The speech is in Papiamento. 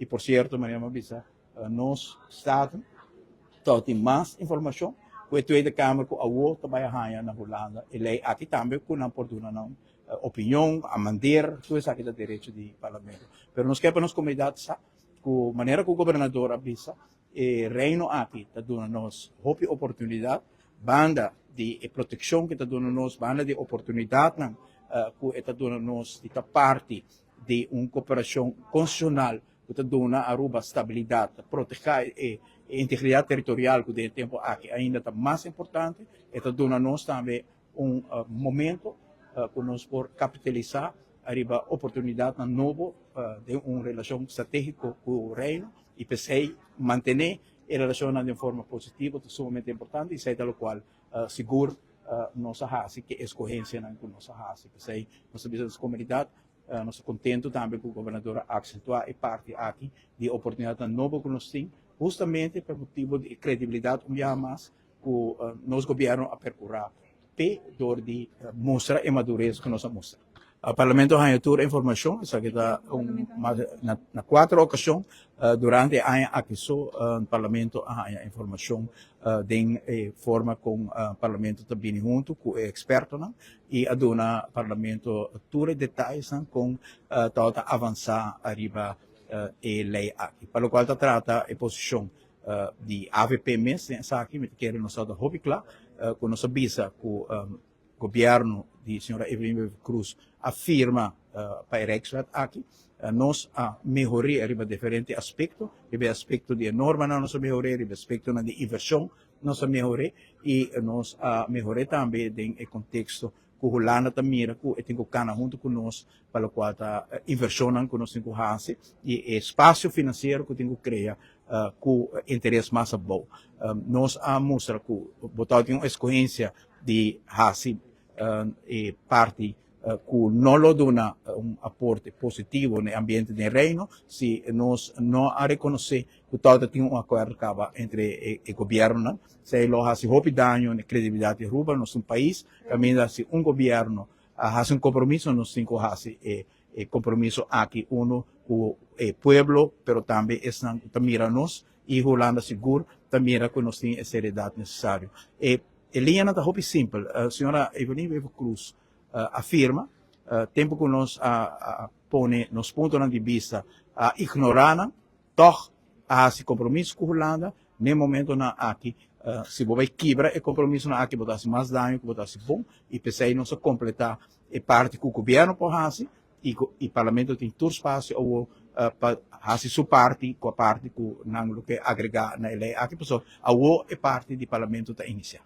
I por sierto, manera mi a bisa, nos Staten tabatin mas informashon ku e Tweede Kamer ku awor ta bai a haña na Hulanda e lei aki tambe ku nan por duna nan opinion, amandeer, tur esaki ta derecho di Parlamento. Pero nos ke pa nos komunidat sa ku manera ku Gobernador a bisa e Reino aki ta duna nos hopi oportunidat banda di e protekshon ku e ta duna nos, banda di e oportunidatnan ku e ta duna nos di ta parti di un koperashon konstitushonal ku ta duna Aruba stabilidat, ta protehá e integridat teritorial ku den e tempu aki ainda ta mas importante. E ta duna nos tambe un momento ku nos por kapitalisá ariba oportunidatnan nobo den un relashon stratégiko ku Reino i p'esei mantené e relashonnan den forma positivo ta sumamente importante i esei ta lokual sigur nos a hasi ku e eskohensianan ku nos a hasi. P'esei nos ta bisa nos komunidat nos ta kontentu tambe ku gobernador a aksentuá e parti aki di e oportunidatnan nobo ku nos tin hustamente pa motibu di e kredibilidat un biaha mas ku nos gobièrnu a perkurá p'e dor di mustra e madures ku nos a mustra. Parlamento a haña tur e informashon, esaki ta un na kuater okashon durante e aña aki so Parlamento a haña informashon den e forma kon Parlamento ta bini huntu ku e ekspertonan i a duna Parlamento tur e detayesnan kon tabata avansá ariba e lei aki. Pa lokual ta trata e posishon di avp mes den esaki mi ta kere nos ta hopi kla ku nos a bisa ku gobièrnu di señora Evelyn Wever Croes a firma pa e Rijkswet aki. Nos a mehor'é riba diferente aspekto, riba e aspekto di e normanan nos a mehor'é, riba e aspektonan di invershon nos a mehor'é i nos a mehor'é tambe den e konteksto ku Hulanda ta mira ku e tin ku kana huntu ku nos pa lokual ta invershonnan ku nos tin ku hasi i e spasio finansiero ku tin ku krea ku interes mas abou. Nos a mustra ku bo tabatin un eskohensia di hasi e parti ku no lo duna un aporte positivo na e ambiente den Reino si nos no a rekonosé ku tabata tin un akuerdo kaba entre e gobièrnunan. Esei lo hasi hopi daño na e kredibilidat di Aruba. Nos ta un pais kaminda si un gobièrnu a hasi un kompromiso nos tin ku hasi e kompromiso aki unu ku e pueblo pero tambe esnan ku ta mira nos i Hulanda sigur ta mira ku nos tin e seriedat nesesario. E liñanan ta hopi simpel. Señora Evelyn Wever Croes a firma tempu ku nos a pone nos puntonan di bista a ignorá nan. Tòg a hasi kompromiso ku Hulanda n'e momentonan aki. Si bo bai kibra e kompromisonan aki bo ta hasi mas daño ku bo ta hasi bon i p'esei nos a kompletá e parti ku gobièrnu por hasi i ku i parlamento tin tur spasio awor pa hasi su parti ku a parti ku nan lo ke agregá na e lei aki pasobra awor e parti di parlamento ta inisiá.